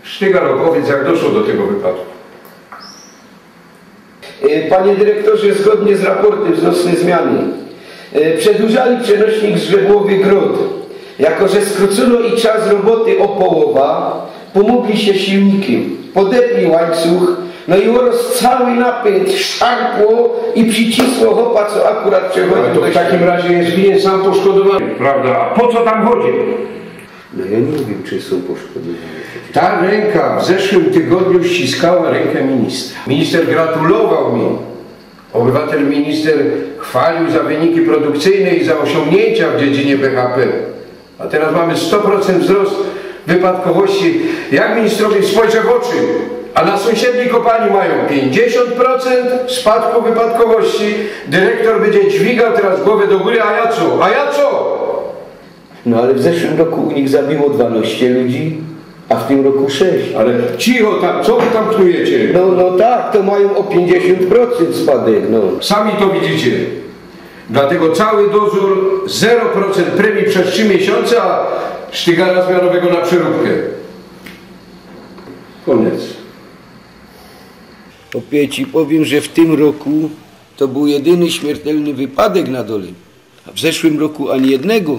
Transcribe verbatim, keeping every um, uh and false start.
Sztyga Rokowiec, jak doszło do tego wypadku? E, panie dyrektorze, zgodnie z raportem z nocnej zmiany, e, przedłużali przenośnik Zgrzebłowy Grod. Jako że skrócono i czas roboty o połowa, pomogli się silnikiem, podepli łańcuch, no i urósł cały napęd, szarpło i przycisło chłopa, co akurat przechodził. Ale to do w takim ściany. Razie jest winien sam poszkodowany, prawda? A po co tam chodził? No ja nie wiem, czy są poszkodowani. Ta ręka w zeszłym tygodniu ściskała rękę ministra. Minister gratulował mi. Obywatel minister chwalił za wyniki produkcyjne i za osiągnięcia w dziedzinie B H P. A teraz mamy sto procent wzrost wypadkowości. Jak ministrowie, spojrzę w oczy, a na sąsiedniej kopalni mają pięćdziesiąt procent spadku wypadkowości. Dyrektor będzie dźwigał teraz głowę do góry, a ja co? A ja co? No ale w zeszłym roku u nich zabiło dwanaście ludzi, a w tym roku sześć. Ale cicho tam, co wy tam knujecie? No, no tak, to mają o pięćdziesiąt procent spadek, no. Sami to widzicie. Dlatego cały dozór, zero procent premii przez trzy miesiące, a sztygara zmianowego na przeróbkę. Koniec. Chłopie, ci powiem, że w tym roku to był jedyny śmiertelny wypadek na dole, a w zeszłym roku ani jednego.